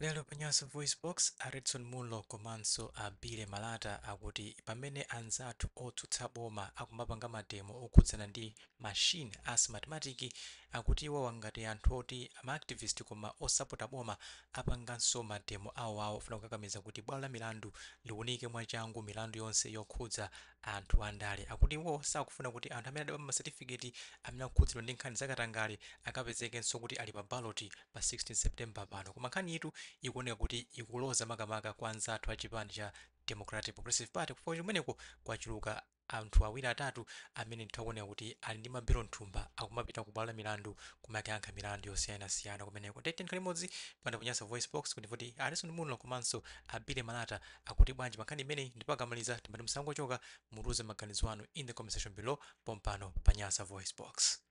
Lero pa Nyasa VoiceBox, a Redson Munlo komanso a Billy Malata akuti pamene anzathu otsutsa boma akumapanga mademo okhudzana ndi machine a Smartmatic, akuti iwowa ngati anthu oti ma activist koma osapota boma apanganso mademo awoawo ofuna kukakamiza kuti bwalo la milandu liunike mwachangu milandu yonse yokhudza anthu andale. Akuti iwo sakufuna kuti anthu amene adaba ma certificate amene akukhudzidwa ndi nkhani za katangale akapezekenso kuti ali pa ballot pa 16 September pano. Koma nkhaniyitu ikuoneka kuti ikuloza makamaka kwa anzathu a chipani cha Democratic Progressive Party chifukwa kumeneko kwachuluka anthu awiri atatu amene ndithu akuoneka kuti ali ndi mabelo mthumba akumapita ku bwalo la milandu kumakayankha milandu yosiyanasiyana kumeneko. Ndiye tiyeni tikhale limodzi pano pa Nyasa VoiceBox kuti timve a Redson Munlo komanso a Billy Malata akuti bwanji pa nkhani imeneyi ndipo akamaliza timati musangochoka mutiuze maganizo anu in the comment section below pompano pa Nyasa VoiceBox.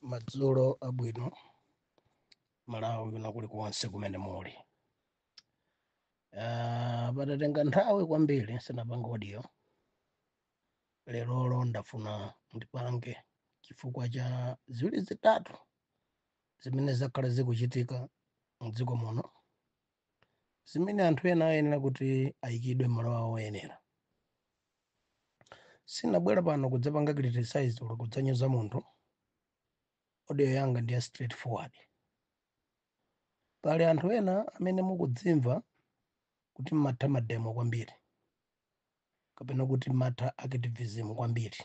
Madzulo abwino Malawi kuna kulikonse kumene muli. Patatenga nthawi kwambiri sinapange audio, lerolo ndafuna ndipange chifukwa cha ziwiri zitatu zimene zakhala zikuchitika mdziko muno, zimene anthu ena ayenera kuti ayikidwe malo awo oyenera. Sinabwera pano kudzapanga criticize or kudzanyoza munthu. Audio yanga ndi ya straightforward. Pali anthu ena amene mukudzimva kuti mmatha mademo kwambiri kapena kuti mmatha activism kwambiri.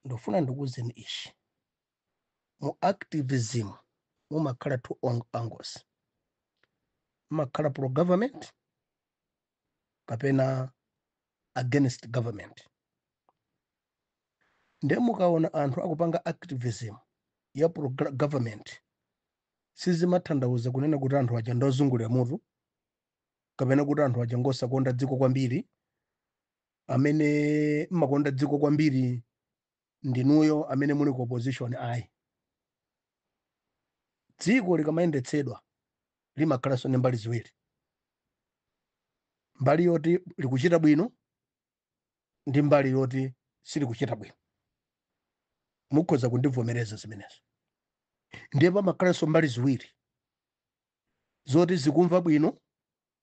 Ndofuna ndikuwuzeni ichi: mu activism mumakhala two angles, mumakhala pro government kapena against government. Ndiye mukaona anthu akupanga activism ya pro government, sizimatanthauza kunena kuti anthu aja ndozungulira mutu kapena kuti anthu aja ngosakonda dziko kwambiri. Amene mmakonda dziko kwambiri ndinuyo amene muli ku opposition. Ayi, dziko likamayendetsedwa limakhalanso ndi mbali ziwiri, mbali yoti likuchita bwino ndi mbali yoti silikuchita bwino. Mukhoza kundivomereza zimenezo. Ndiye pamakhalanso mbali ziwiri zoti zikumva bwino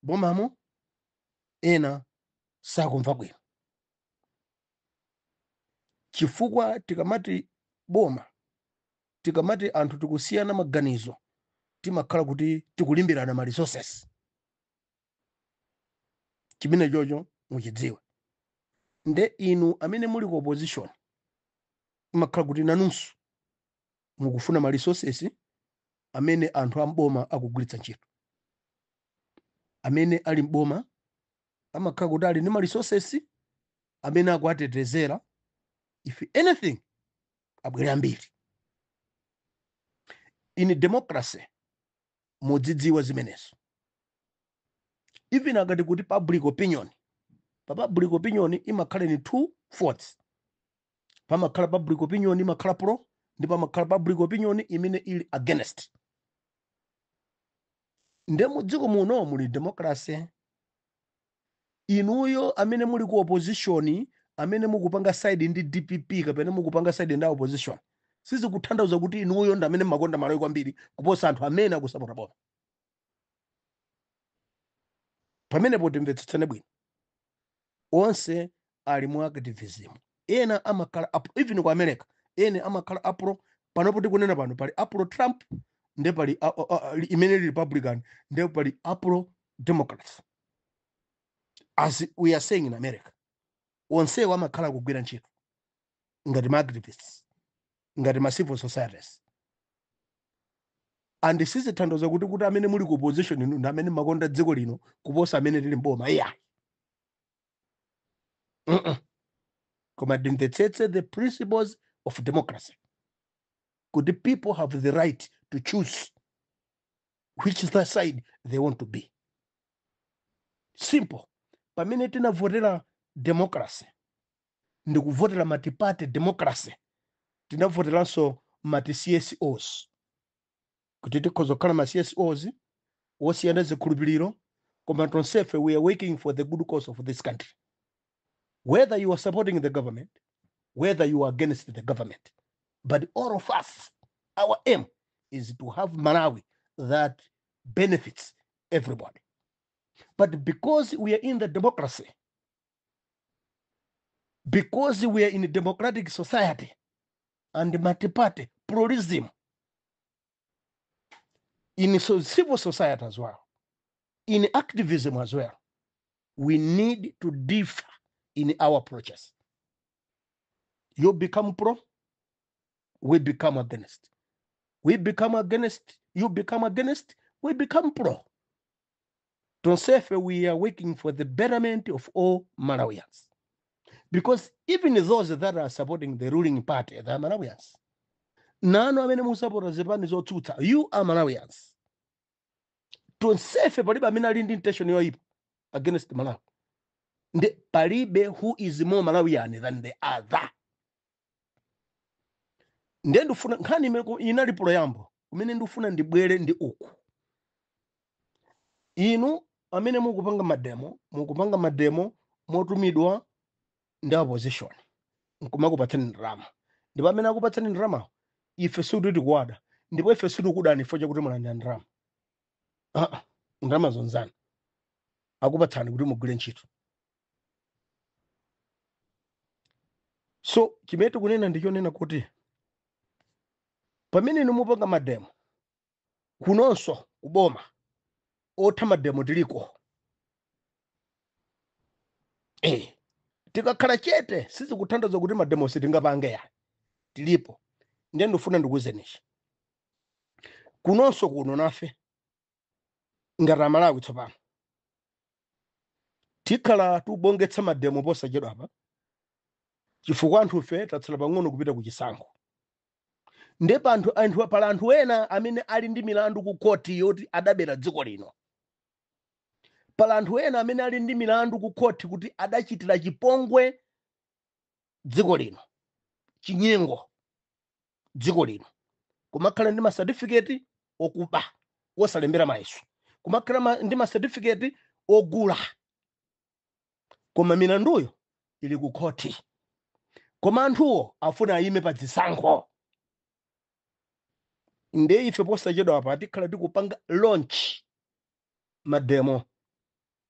bomamo, ena sakumva bwino. Chifukwa tikamati boma, tikamati anthu tikusiyana maganizo, timakhala kuti tikulimbirana ma resources. Chimene chocho muchidziwe. Nde inu amene muli ku opposition, imakhala kuti nanunso mukufuna ma resources amene anthu amboma akugwiritsa ntchito. Amene ali mboma amakhala kuti ali ndi ma resources amene akuatetezera, if anything abwere ambiri. In democracy mudzidziwa zimenezo. Even akati kuti public opinion, pa public opinion imakhala ni two folds: pamakhala public opinion imakhala pro, ndi pamakhala public opinion imene ili against. Nde mudziko muno muli democracy. Inuyo amene muli ku opposition, amene mukupanga side ndi DPP kapena mukupanga side ndi opposition, sizikutanthauza kuti inuyo ndi amene mmakonda Malawi kwambiri kuposa anthu amene akusapota boma. Pamenepo timvetsetsane bwino. Onse ali mu activism. Ena amakhala even ku America ena amakhala a pro. Panopo tikunena pano pali a pro Trump, nde pali imene ili Republican, nde pali a pro Democrats. As we are saying in America, onsewo amakhala kugwira ntchito ngati ma activists, ngati ma civil societies. And sizitanthauza kuti amene muli ku opposition inu ndi amene makonda dziko lino kuposa amene tili mboma, iya. Koma timvetsetse the principles of democracy, kuti people have the right to choose which is the side they want to be. Simple. Pamene tinavotera democracy, ndikuvotera multi-party democracy, tinavoteranso mati CSOs, kuti tikhoza kukhala ma CSOs osiyana zikhulupiriro, koma tonsefe we are working for the good cause of this country, whether you are supporting the government, whether you are against the government, but all of us Our aim is to have Malawi that benefits everybody. But because we are in the democracy, because we are in a democratic society and multi-party pluralism in civil society as well, in activism as well, we need to differ in our approaches. You become pro, we become against. We become against, you become against, we become pro. Tonsefe, we are working for the betterment of all Malawians. Because even those that are supporting the ruling party, they are Malawians. Nanu amene musapota zipani zotsutsa, you are Malawians. Tonsefe palibe amene ali ndi intention yoyipa against Malawi. Ndi palibe who is more Malawian than the other. Ndiye ndifuna nkhani imene inali preamble, kumene ndifuna ndibwere ndi uku. Inu amene mukupanga mademo, mukupanga mademo motumidwa ndi opposition, nkumakupatsani ndalama. Ndipo amene akupatsani ndalama, ife sikuti tikuwada, ndipo ife sitikudani chifukwa chakuti mulandira ndalama. Ah, ndalama zonzani akupatsani kuti mugwire ntchito. So chimene tikunena ndichonena kuti pamene inu mupanga mademo, kunonso kuboma otha mademo tiliko. Tikakhala chete sizikuthandiza kuti mademo sitingapange ya tilipo. Ndiye ndifuna ndikuwuzenichi, kunonso kuno nafe ngati Amalawi tsopano tikhala tubongetsa mademo posachedwa apa, chifukwa anthufe tatsala pang'ono kupita ku chisankho. Ndipo pala anthu ena amene ali ndi milandu ku khoti yoti adabera dziko lino. Pala anthu ena amene ali ndi milandu ku khoti kuti adachitira chipongwe dziko lino, chinyengo dziko lino, kumakhala ndi masatifiketi okuba osalembera mayeso, kumakhala ndi masatifiketi ogula, koma milanduyo ili ku khoti. Koma anthuwo afuna ayime pa zisankho. Ndiye ife posachedwa apa tikhala tikupanga launch mademo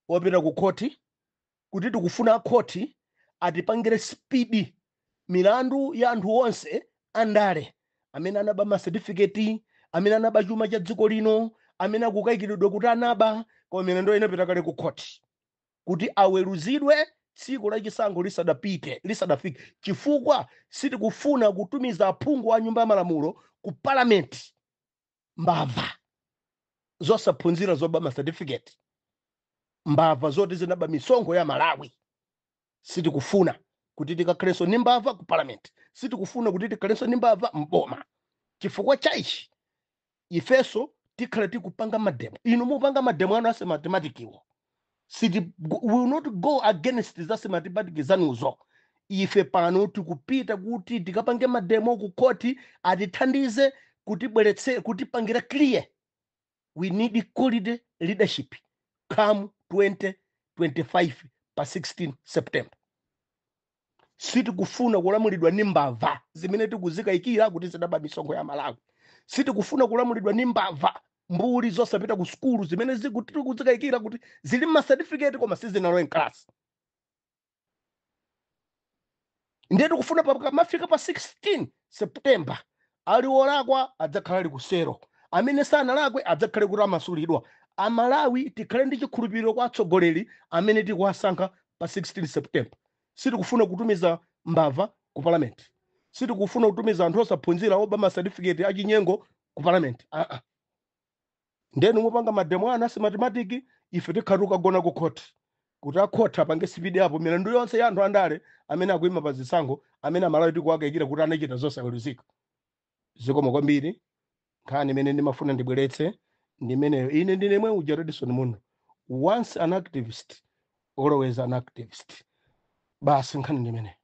opita ku khoti, kuti tikufuna khoti atipangire speed milandu ya anthu onse andale amene anaba masetifiketi, amene anaba chuma cha dziko lino, amene akukayikiridwa kuti anaba, koma milandu inapita kale ku khoti kuti aweruzidwe tsiku la chisankho lisadafike, chifukwa sitikufuna kutumiza aphungu a nyumba ya malamulo ku parliament mbava zosaphunzira zoba masetifiketi, mbava zoti zinaba misonkho ya Malawi. Sitikufuna kuti tikakhalenso ndi mbava ku parliament, sitikufuna kuti tikhalenso ndi mbava mboma. Chifukwa chaichi ifeso tikhala tikupanga mademo. Inu mupanga mademo anu a Smartmatic-wo, we will not go against za Smartmatic zanuzo. Ife pano tikupita kuti tikapange mademo ku khoti atithandize kutibweretse, kutipangira clear. We need quality leadership come 2025 pa 16 September. Sitikufuna kulamulidwa ndi mbava zimene tikuzikayikira kuti zidaba misonkho ya Malawi. Sitikufuna kulamulidwa ndi mbava mbuli zosapita ku sukulu zimene tikuzikayikira kuti zili ma certificate koma sizinalowe mkalasi. Ndiye tikufuna pakamafika pa 16 September ali wolakwa adzakhala ali kusero, amene sanalakwe adzakhale kuti amasulidwa. Amalawi tikhale ndi chikhulupiriro kwa atsogoleri amene tikuwasankha pa 16 September. Sitikufuna kutumiza mbava ku parliament, sitikufuna kutumiza anthu osaphunzira oba ma certificate achinyengo ku parliament. Ndenu mupanga mademo anu a Smartmatic, ife tikhala tikagona ku court kuti a court apange speed apo milandu yonse ya anthu andale amene akuyima pa zisankho, amene Amalawi tikuwakayikira kuti anachita zosaweruzika. Zikomo kwambiri. Nkhani imene ndimafuna ndibweretse ndimeneyo. Ine ndine mwe uja Redson Munlo, once an activist always an activist. Basi nkhani ndimene.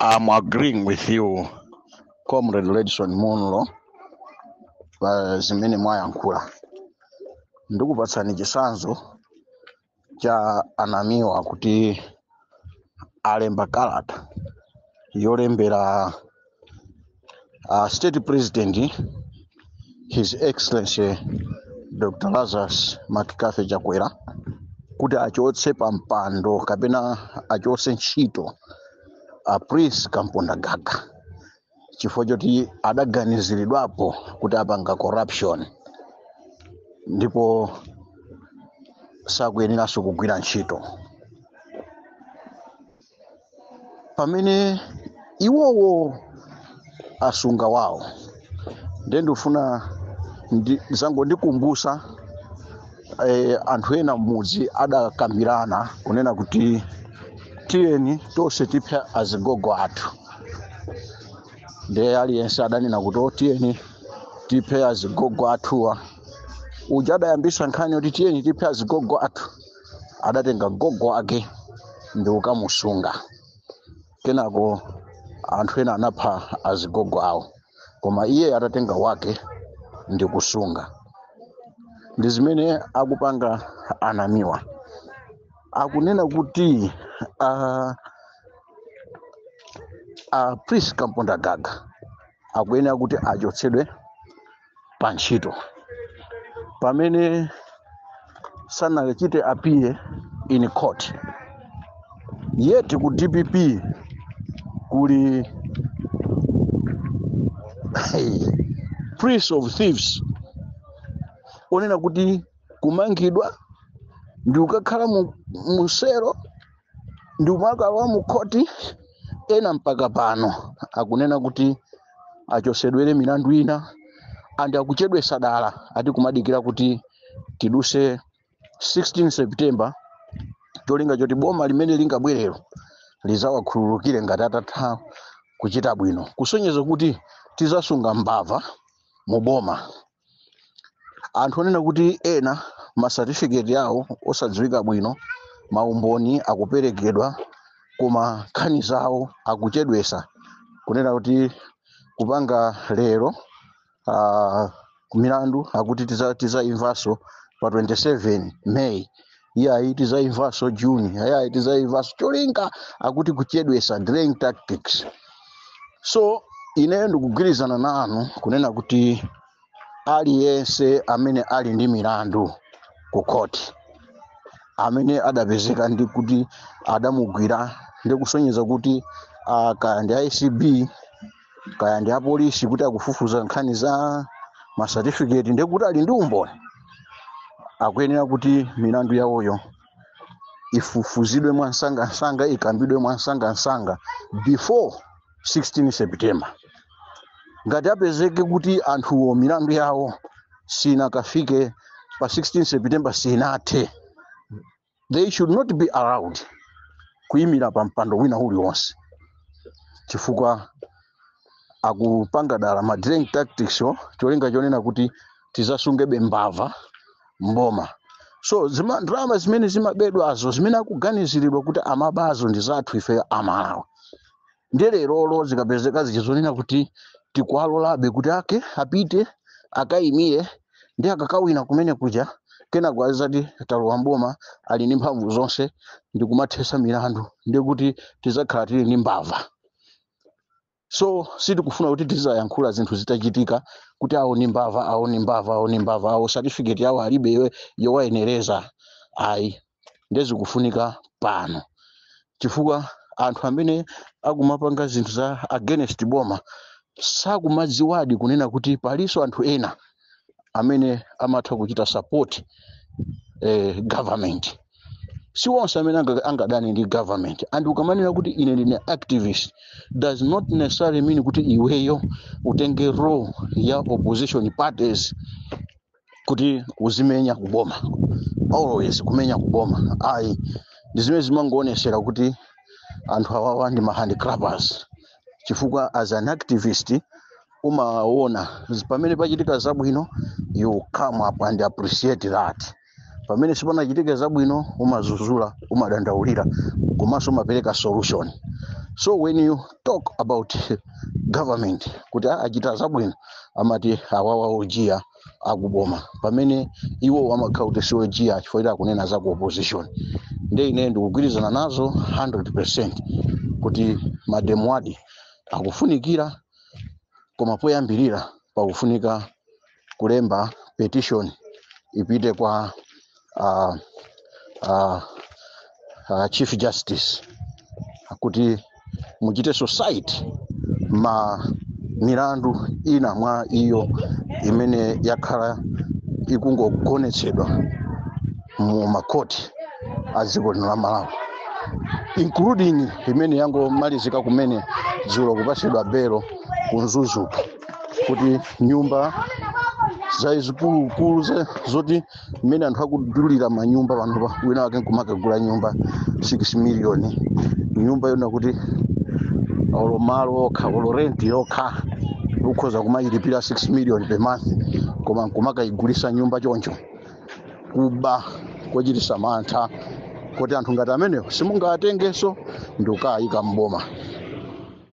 I'm agreeing with you, Comrade Redson Munlo, zimene mwayankhula. Ndikupatsani chitsanzo cha anamiwa kuti alemba kalata Yolembera State President, His Excellency Dr. Lazarus McCarthy Chakwera, kuti achotse pa mpando kapena achotse ntchito a Prince Kamponda Gaga chifukwa choti adaganiziridwapo kuti apanga corruption ndipo sakuyeneranso kugwira ntchito, pamene iwowo asunga wawo. Ndiye ndifuna zangondikumbusa anthu ena mmudzi adakambirana kunena kuti tiyeni tonse tiphe azigogo athu. Ndiye aliyense adanena kuti, "Oh, tiyeni tiphe azigogo athuwa." Uja adayambisa nkhani yoti tiyeni tiphe azigogo athu adatenga gogo ake ndi kukamusunga. Kenako anthu ena anapha azigogo awo, koma iye atatenga wake ndi kusunga. Ndi zimene akupanga anamiwa, akunena kuti Prince Kamponda Gaga akuyenera kuti achotsedwe pa ntchito pamene sanachite appear in court. Yet ku DPP kuli Prince of Thieves onena kuti kumangidwa ndi kukakhala mu selo ndi kumakalowa mu khoti. Ena mpaka pano akunena kuti achosedwere milandu ina and akuchedwesa dala, ati kumadikira kuti tiduse 16 September, cholinga choti boma limene lingabwerero lizawakhululukire ngati atatha kuchita bwino, kusonyeza kuti tizasunga mbava mu boma. Anthu onena kuti ena masatifiketi awo osadziwika bwino, maumboni akuperekedwa, koma nkhani zawo akuchedwesa, kunena kuti kupanga lero milandu akuti tizaimvanso pa 27 May, iyayi, tizaimvanso June, iyayi, tizaimvanso, cholinga akuti kuchedwesa, delaying tactics. So ineyo ndikugwirizana nanu kunena kuti aliyense amene ali ndi milandu ku court, amene adapezeka ndi kuti adamugwira ndi kusonyeza kuti kaya ndi ACB, kaya ndi apolisi, kuti akufufuza nkhani za masatifiketi ndi kuti ali ndi umboni, akuyenera kuti milandu yawoyo ifufuzidwe mwansangansanga, ikambidwe mwansangansanga before 16 September. Ngati apezeke kuti anthuwo milandu yawo sinakafike pa 16 September, sinathe, they should not be allowed kuyimira pa mpando wina uliwonse, chifukwa akupanga dala ma delaying tactics yo, cholinga chonena kuti tizasungebe mbava mboma. So ndalama zimene zimabedwazo, zimene akuganiziridwa kuti amabazo, ndi zathu ife Amalawi. Ndiye lerolo zikapezeka zichizonena kuti tikuwalolabe kuti ake apite akayimire ndi akakawina kumene kuja, kenako azati talowa mboma, ali ndi mphamvu zonse ndi kumathesa milandu, ndi kuti tizakhala tili ndi mbava. So sitikufuna kuti tizayankhula zinthu zitachitika kuti awo ni mbava, awo ni mbava, awo ni mbava, awo certificate yawo alibe yowayenereza. Ayi, ndezikufunika pano, chifukwa anthu amene akumapanga zinthu za against boma sakumadziwadi kunena kuti palinso anthu ena amene amatha kuchita support government. Si onse amene angadane ndi government. And ukamanena kuti ine ndine activist does not necessarily mean kuti iweyo utenge role ya opposition parties kuti uzimenya kuboma, always kumenya kuboma, ayi. Ndi zimene zimangoonetsera kuti anthu awawa ndi ma handclappers, chifukwa as an activist umaona pamene pachitika zabwino, you come up and appreciate that. Pamene sipanachitika zabwino, umazuzula, umadandaulira, komanso umapereka solution. So when you talk about government kuti achita zabwino, amati awawa ojiya. akuboma, pamene iwo amakhala kuti siojiya chifukwa choti akunena za ku opposition. Nde ine ndikugwirizana nazo 100% kuti mademo adi akufunikira, koma poyambirira pakufunika kulemba petition ipite kwa Chief Justice kuti muchite cite ma milandu ina mwa iyo imene yakhala ikungogonetsedwa mu makhoti a dziko lino la Malawi, including imene yangomalizika kumene dzulo kupatsidwa belo ku Mzuzu, kuti nyumba zazikulukulu zoti mmene anthu akudulira manyumba panopa, wina wake nkumakagula nyumba 6 million, nyumba yona kuti olo malo okha, olo rent yokha ukhoza kumayilipira 6 million per month, koma nkumakayigulisa nyumba choncho. Kuba kochitisa mantha, kuti anthu ngati amenewo simungawatengenso ndikukayika mboma.